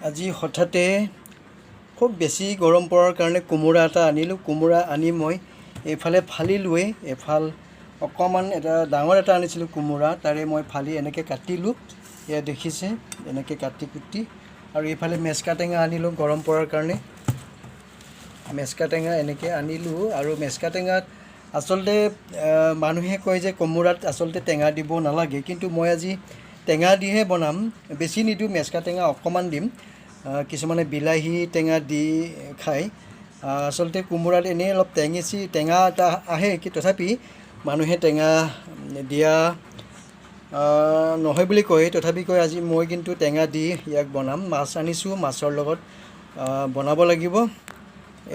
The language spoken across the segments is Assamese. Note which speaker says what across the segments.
Speaker 1: আজি হঠাতে খুব বেছি গৰম পৰাৰ কাৰণে কোমোৰা এটা আনিলোঁ। কোমোৰা আনি মই এইফালে ফালিলোৱেই, এফাল অকণমান এটা ডাঙৰ এটা আনিছিলোঁ কোমোৰা, তাৰে মই ফালি এনেকৈ কাটিলোঁ। এয়া দেখিছে, এনেকৈ কাটি কুটি। আৰু এইফালে মেচকা টেঙা আনিলোঁ গৰম পৰাৰ কাৰণে, মেচকা টেঙা এনেকৈ আনিলোঁ। আৰু মেচকা টেঙাত আচলতে মানুহে কয় যে কোমোৰাত আচলতে টেঙা দিব নালাগে, কিন্তু মই আজি টেঙা দিহে বনাম। বেছি নিদিওঁ, মেচকা টেঙা অকণমান দিম। কিছুমানে বিলাহী টেঙা দি খায়। আচলতে কোমোৰাত এনেই অলপ টেঙেচি টেঙা এটা আহে, কি তথাপি মানুহে টেঙা দিয়া নহয় বুলি কয়, তথাপি কয়। আজি মই কিন্তু টেঙা দি ইয়াক বনাম। মাছ আনিছোঁ, মাছৰ লগত বনাব লাগিব।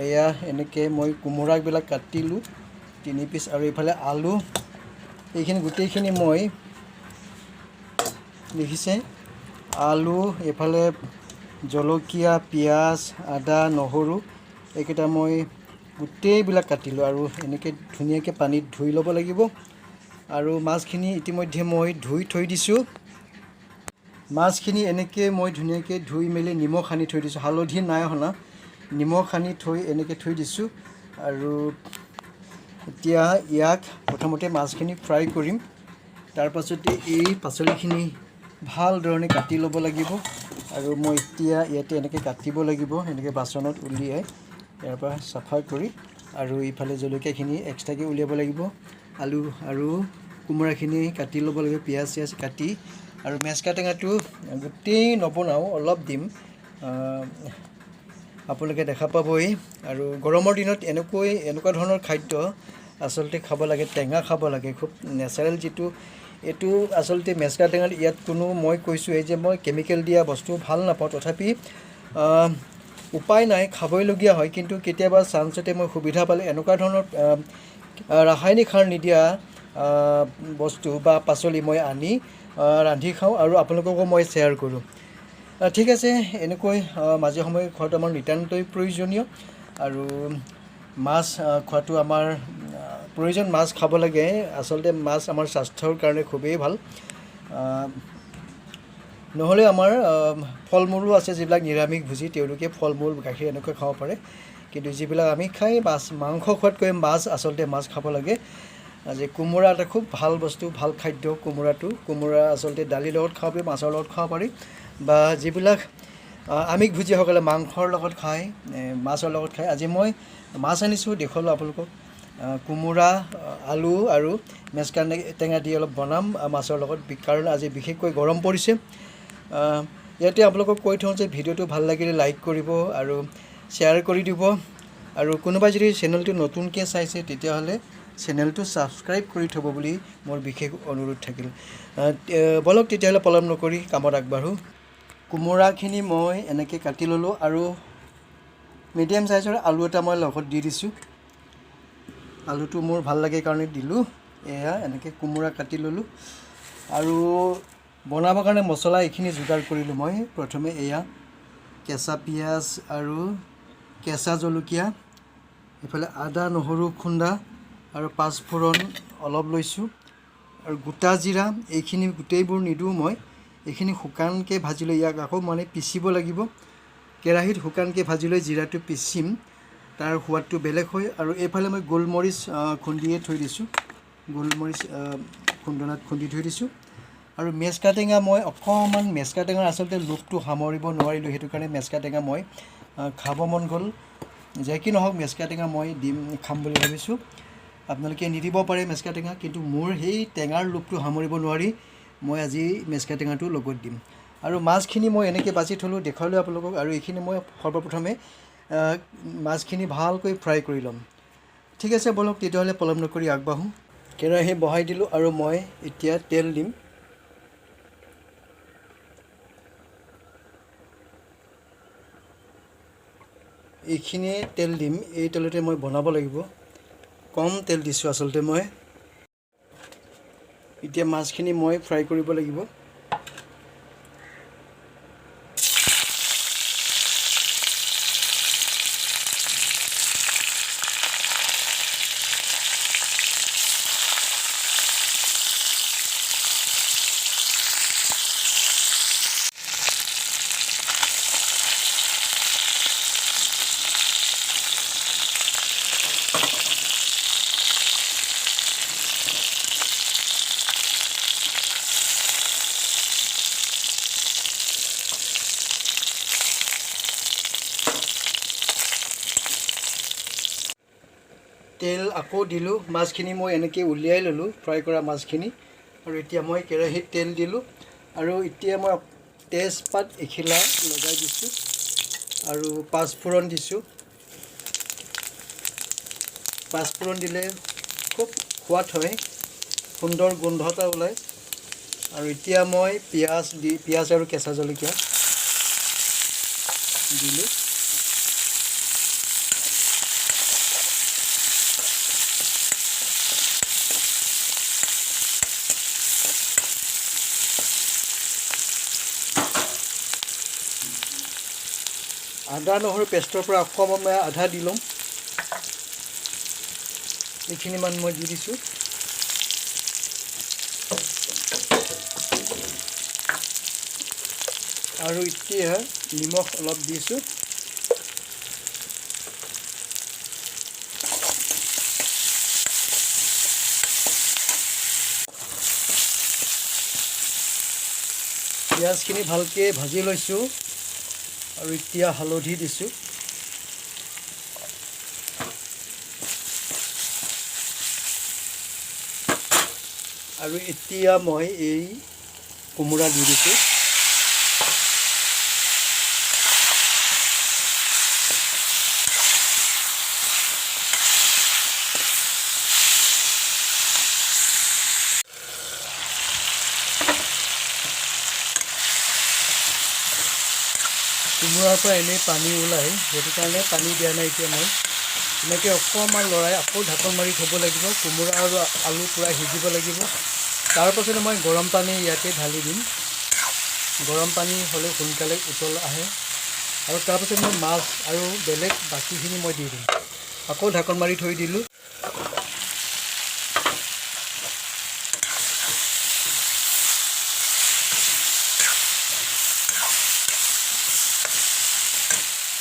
Speaker 1: এয়া এনেকৈ মই কোমোৰাবিলাক কাটিলোঁ 3 পিচ। আৰু এইফালে আলু, এইখিনি গোটেইখিনি মই দেখিছে, আলু, এইফালে জলকীয়া, পিঁয়াজ, আদা, নহৰু, এইকেইটা মই গোটেইবিলাক কাটিলোঁ। আৰু এনেকৈ ধুনীয়াকৈ পানীত ধুই ল'ব লাগিব। আৰু মাছখিনি ইতিমধ্যে মই ধুই থৈ দিছোঁ। মাছখিনি এনেকৈ মই ধুনীয়াকৈ ধুই মেলি নিমখ সানি থৈ দিছোঁ, হালধি নাই সনা, নিমখ সানি থৈ এনেকৈ থৈ দিছোঁ। আৰু এতিয়া ইয়াক প্ৰথমতে মাছখিনি ফ্ৰাই কৰিম, তাৰপাছতে এই পাচলিখিনি ভাল ধৰণে কাটি ল'ব লাগিব। আৰু মই এতিয়া ইয়াতে এনেকৈ কাটিব লাগিব, এনেকৈ বাচনত উলিয়াই ইয়াৰ পৰা চাফা কৰি। আৰু ইফালে জলকীয়াখিনি এক্সট্ৰাকৈ উলিয়াব লাগিব, আলু আৰু কোমোৰাখিনি কাটি ল'ব লাগিব, পিঁয়াজ চিয়াজ কাটি। আৰু মেচকা টেঙাটো গোটেই নবনাওঁ, অলপ দিম, আপোনালোকে দেখা পাবই। আৰু গৰমৰ দিনত এনেকুৱা ধৰণৰ খাদ্য আচলতে খাব লাগে, টেঙা খাব লাগে, খুব নেচাৰেল যিটো। এইটো আচলতে মেচকা টেঙাত ইয়াত কোনো, মই কৈছোঁৱেই যে মই কেমিকেল দিয়া বস্তু ভাল নাপাওঁ, তথাপি উপায় নাই, খাবইলগীয়া হয়। কিন্তু কেতিয়াবা চান্সতে মই সুবিধা পালে এনেকুৱা ধৰণৰ ৰাসায়নিক সাৰ নিদিয়া বস্তু বা পাচলি মই আনি ৰান্ধি খাওঁ আৰু আপোনালোককো মই শ্বেয়াৰ কৰোঁ। ঠিক আছে, এনেকৈ মাজে সময়ে খোৱাটো আমাৰ নিতান্তই প্ৰয়োজনীয়। আৰু মাছ খোৱাটো আমাৰ প্ৰয়োজন, মাছ খাব লাগে। আচলতে মাছ আমাৰ স্বাস্থ্যৰ কাৰণে খুবেই ভাল। নহ'লে আমাৰ ফল মূলো আছে, যিবিলাক নিৰামিষ ভোজী তেওঁলোকে ফল মূল, গাখীৰ এনেকৈ খাব পাৰে। কিন্তু যিবিলাক আমি খাই মাছ মাংস খোৱাতকৈ মাছ, আচলতে মাছ খাব লাগে। আজি কোমোৰা এটা খুব ভাল বস্তু, ভাল খাদ্য কোমোৰাটো। কোমোৰা আচলতে দালিৰ লগত খাব পাৰি, মাছৰ লগত খাব পাৰি, বা যিবিলাক আমিষ ভোজীসকলে মাংসৰ লগত খায়, মাছৰ লগত খায়। আজি মই মাছ আনিছোঁ, দেখুৱালোঁ আপোনালোকক। কোমোৰা, আলু আৰু মেচকা টেঙা দি অলপ বনাম মাছৰ লগত, কাৰণ আজি বিশেষকৈ গৰম পৰিছে। ইয়াতে আপোনালোকক কৈ থওঁ যে ভিডিঅ'টো ভাল লাগিলে লাইক কৰিব আৰু শ্বেয়াৰ কৰি দিব। আৰু কোনোবাই যদি চেনেলটো নতুনকৈ চাইছে তেতিয়াহ'লে চেনেলটো ছাবস্ক্ৰাইব কৰি থ'ব বুলি মোৰ বিশেষ অনুৰোধ থাকিল। ব'লক তেতিয়াহ'লে পলম নকৰি কামত আগবাঢ়োঁ। কোমোৰাখিনি মই এনেকৈ কাটি ল'লোঁ আৰু মিডিয়াম চাইজৰ আলু এটা মই লগত দি দিছোঁ। আলুটো মোৰ ভাল লাগে কাৰণে দিলোঁ। এয়া এনেকৈ কোমোৰা কাটি ল'লোঁ। আৰু বনাবৰ কাৰণে মছলা এইখিনি যোগাৰ কৰিলোঁ মই। প্ৰথমে এয়া কেঁচা পিঁয়াজ আৰু কেঁচা জলকীয়া, এইফালে আদা নহৰু খুন্দা আৰু পাঁচফোৰণ অলপ লৈছোঁ, আৰু গোটা জিৰা। এইখিনি গোটেইবোৰ নিদিওঁ মই, এইখিনি শুকানকৈ ভাজি লৈ ইয়াক আকৌ মানে পিচিব লাগিব। কেৰাহীত শুকানকৈ ভাজি লৈ জিৰাটো পিচিম, তাৰ সোৱাদটো বেলেগ হয়। আৰু এইফালে মই গোলমৰিচ খুন্দিয়ে থৈ দিছোঁ, গোলমৰিচ খুন্দনাত খুন্দি থৈ দিছোঁ। আৰু মেচকা টেঙা মই অকণমান, মেচকা টেঙাৰ আচলতে লোভটো সামৰিব নোৱাৰিলোঁ, সেইটো কাৰণে মেচকা টেঙা মই খাব মন গ'ল। যে কি নহওক, মেচকা টেঙা মই দিম, খাম বুলি ভাবিছোঁ। আপোনালোকে নিদিব পাৰে মেচকা টেঙা, কিন্তু মোৰ সেই টেঙাৰ লোভটো সামৰিব নোৱাৰি মই আজি মেচকা টেঙাটো লগত দিম। আৰু মাছখিনি মই এনেকৈ বাছি থ'লোঁ, দেখুৱালোঁ আপোনালোকক। আৰু এইখিনি মই সৰ্বপ্ৰথমে মাছখিনি ভালকৈ ফ্ৰাই কৰি ল'ম। ঠিক আছে, ব'লক তেতিয়াহ'লে পলম নকৰি আগবাঢ়োঁ। কেৰাহী বহাই দিলোঁ আৰু মই এতিয়া তেল দিম। এইখিনিয়ে তেল দিম, এই তেলতে মই বনাব লাগিব। কম তেল দিছোঁ আচলতে মই। এতিয়া মাছখিনি মই ফ্ৰাই কৰিব লাগিব। তেল আকৌ দিলোঁ। মাছখিনি মই এনেকৈ উলিয়াই ল'লোঁ, ফ্ৰাই কৰা মাছখিনি। আৰু এতিয়া মই কেৰাহীত তেল দিলোঁ আৰু এতিয়া মই তেজপাত এখিলা লগাই দিছোঁ আৰু পাঁচফোৰণ দিছোঁ। পাঁচফোৰণ দিলে খুব সোৱাদ হয়, সুন্দৰ গোন্ধ এটা ওলায়। আৰু এতিয়া মই পিঁয়াজ আৰু কেঁচা জলকীয়া দিলোঁ। আদা নহৰু পেষ্টৰ পৰা অকণমান মই আধা দি ল'ম, এইখিনিমান মই দি দিছোঁ। আৰু এতিয়া নিমখ অলপ দিছোঁ। পিঁয়াজখিনি ভালকৈ ভাজি লৈছোঁ আৰু এতিয়া হালধি দিছোঁ। আৰু এতিয়া মই এই কোমোৰা দি দিছোঁ। কোমোৰাৰ পৰা এনেই পানী ওলায়, সেইটো কাৰণে পানী দিয়া নাই। এতিয়া মই এনেকৈ অকণমান লৰাই আকৌ ঢাকোন মাৰি থ'ব লাগিব। কোমোৰা আৰু আলু পূৰা সিজিব লাগিব। তাৰপাছতে মই গৰম পানী ইয়াতে ঢালি দিম। গৰম পানী হ'লে সোনকালে উতল আহে। আৰু তাৰপাছত মই মাছ আৰু বেলেগ বাকীখিনি মই দি দিম। আকৌ ঢাকোন মাৰি থৈ দিলোঁ।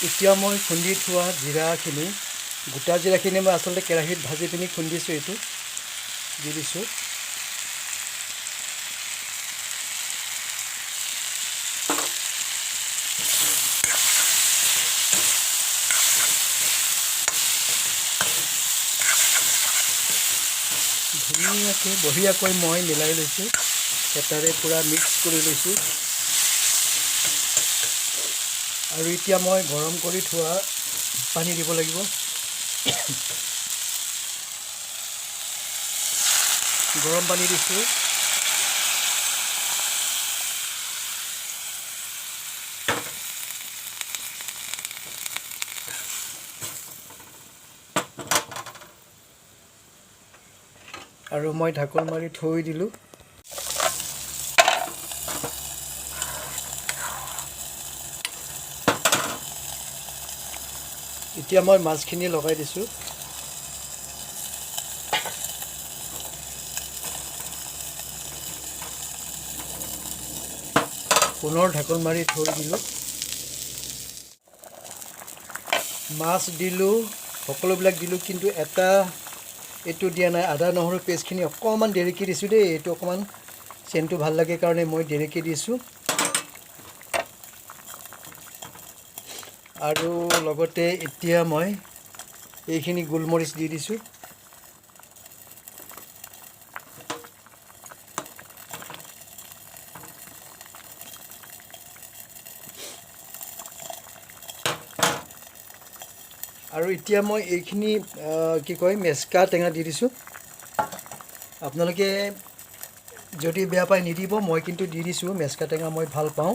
Speaker 1: এতিয়া মই খুন্দি থোৱা জিৰাখিনি, গোটা জিৰাখিনি মই আচলতে কেৰাহীত ভাজি পিনি খুন্দিছোঁ, এইটো দি দিছোঁ। ধুনীয়াকৈ বঢ়িয়াকৈ মই মিলাই লৈছোঁ, এটাৰে পূৰা মিক্স কৰি লৈছোঁ। আৰু এতিয়া মই গৰম কৰি থোৱা পানী দিব লাগিব। গৰম পানী দিছোঁ। আৰু মই ঢাকোন মাৰি থৈ দিলোঁ। এতিয়া মই মাছখিনি লগাই দিছোঁ। পুনৰ ঢাকোন মাৰি থৈ দিলোঁ। মাছ দিলোঁ, সকলোবিলাক দিলোঁ, কিন্তু এটা এইটো দিয়া নাই, আদা নহৰু পেষ্টখিনি অকণমান দেৰিকৈ দিছোঁ দেই। এইটো অকণমান চেণ্টটো ভাল লাগে কাৰণে মই দেৰিকৈ দিছোঁ। আৰু লগতে এতিয়া মই এইখিনি গোলমৰিচ দি দিছোঁ। আৰু এতিয়া মই এইখিনি কি কয় মেচকা টেঙা দি দিছোঁ। আপোনালোকে যদি বেয়া পায় নিদিব, মই কিন্তু দি দিছোঁ। মেচকা টেঙা মই ভাল পাওঁ।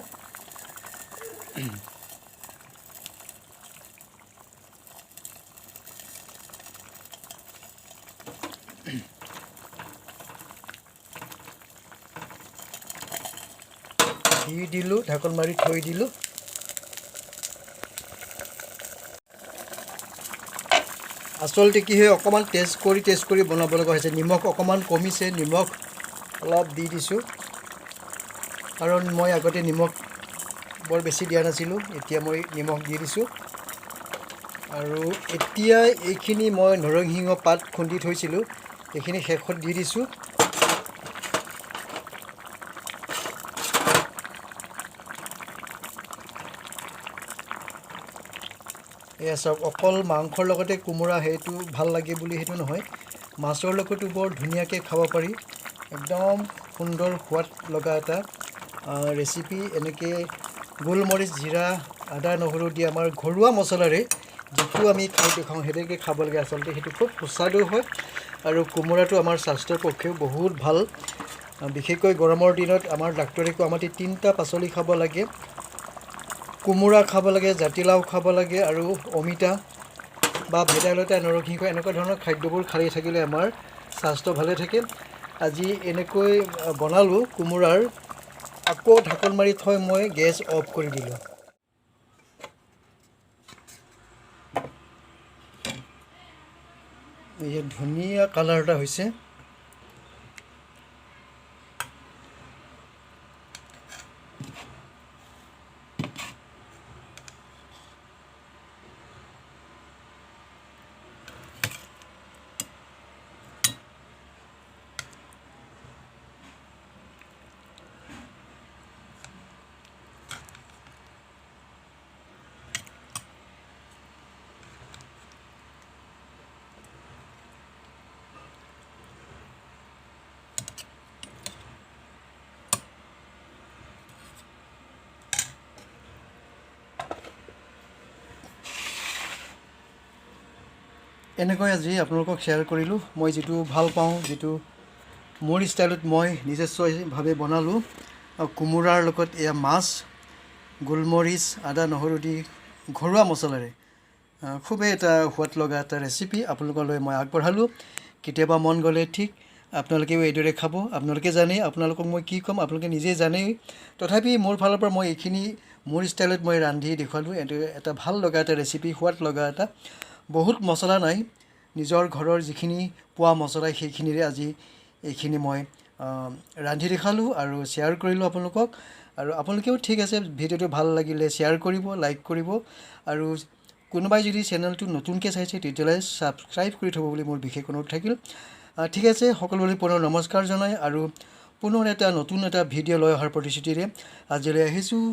Speaker 1: দি দিলোঁ, ঢাকোন মাৰি থৈ দিলোঁ। আচলতে কি হয়, অকণমান টেষ্ট কৰি বনাব লগা হৈছে। নিমখ অকণমান কমিছে, নিমখ অলপ দি দিছোঁ, কাৰণ মই আগতে নিমখ বৰ বেছি দিয়া নাছিলোঁ, এতিয়া মই নিমখ দি দিছোঁ। আৰু এতিয়া এইখিনি মই নৰসিংহ পাত খুন্দি থৈছিলোঁ, এইখিনি শেষত দি দিছোঁ। এয়া চাওক, অকল মাংসৰ লগতে কোমোৰা সেইটো ভাল লাগে বুলি সেইটো নহয়, মাছৰ লগতো বৰ ধুনীয়াকৈ খাব পাৰি। একদম সুন্দৰ সোৱাদ লগা এটা ৰেচিপি। এনেকৈ গোলমৰিচ, জিৰা, আদা, নহৰু দি আমাৰ ঘৰুৱা মছলাৰে যিটো আমি খাদ্য খাওঁ সেইটোকে খাব লাগে আচলতে, সেইটো খুব সুস্বাদু হয়। আৰু কোমোৰাটো আমাৰ স্বাস্থ্যৰ পক্ষেও বহুত ভাল। বিশেষকৈ গৰমৰ দিনত আমাৰ ডাক্তৰে কোৱা মতে 3টা পাচলি খাব লাগে। কোমোৰা খাব লাগে, জাতিলাও খাব লাগে আৰু অমিতা বা ভেদাইলতা, নৰসিংহ এনেকুৱা ধৰণৰ খাদ্যবোৰ খাই থাকিলে আমাৰ স্বাস্থ্য ভালে থাকে। আজি এনেকৈ বনালোঁ কোমোৰাৰ। আকৌ ঢাকোন মাৰি থৈ মই গেছ অফ কৰি দিলোঁ। এই ধুনীয়া কালাৰ এটা হৈছে। এনেকৈ আজি আপোনালোকক শ্বেয়াৰ কৰিলোঁ। মই যিটো ভাল পাওঁ, যিটো মোৰ ষ্টাইলত মই নিজস্বভাৱে বনালোঁ। কোমোৰাৰ লগত এয়া মাছ, গোলমৰিচ, আদা, নহৰু দি ঘৰুৱা মছলাৰে খুবেই এটা সোৱাদ লগা এটা ৰেচিপি আপোনালোকলৈ মই আগবঢ়ালোঁ। কেতিয়াবা মন গ'লে ঠিক আপোনালোকেও এইদৰে খাব। আপোনালোকে জানেই, আপোনালোকক মই কি ক'ম আপোনালোকে নিজেই জানেই। তথাপি মোৰ ফালৰ পৰা মই এইখিনি মোৰ ষ্টাইলত মই ৰান্ধি দেখুৱালোঁ। এইটো এটা ভাল লগা এটা ৰেচিপি, সোৱাদ লগা এটা, বহুত মছলা নাই, নিজৰ ঘৰৰ যিখিনি পোৱা মছলা সেইখিনিৰে আজি এইখিনি মই ৰান্ধি দেখালোঁ আৰু শ্বেয়াৰ কৰিলোঁ আপোনালোকক। আৰু আপোনালোকেও ঠিক আছে, ভিডিঅ'টো ভাল লাগিলে শ্বেয়াৰ কৰিব, লাইক কৰিব আৰু কোনোবাই যদি চেনেলটো নতুনকৈ চাইছে তেতিয়াহ'লে ছাবস্ক্ৰাইব কৰি থ'ব বুলি মোৰ বিশেষ অনুৰোধ থাকিল। ঠিক আছে, সকলোলৈ পুনৰ নমস্কাৰ জনাই আৰু পুনৰ এটা নতুন এটা ভিডিঅ' লৈ অহাৰ প্ৰতিশ্ৰুতিৰে আজিলৈ আহিছোঁ।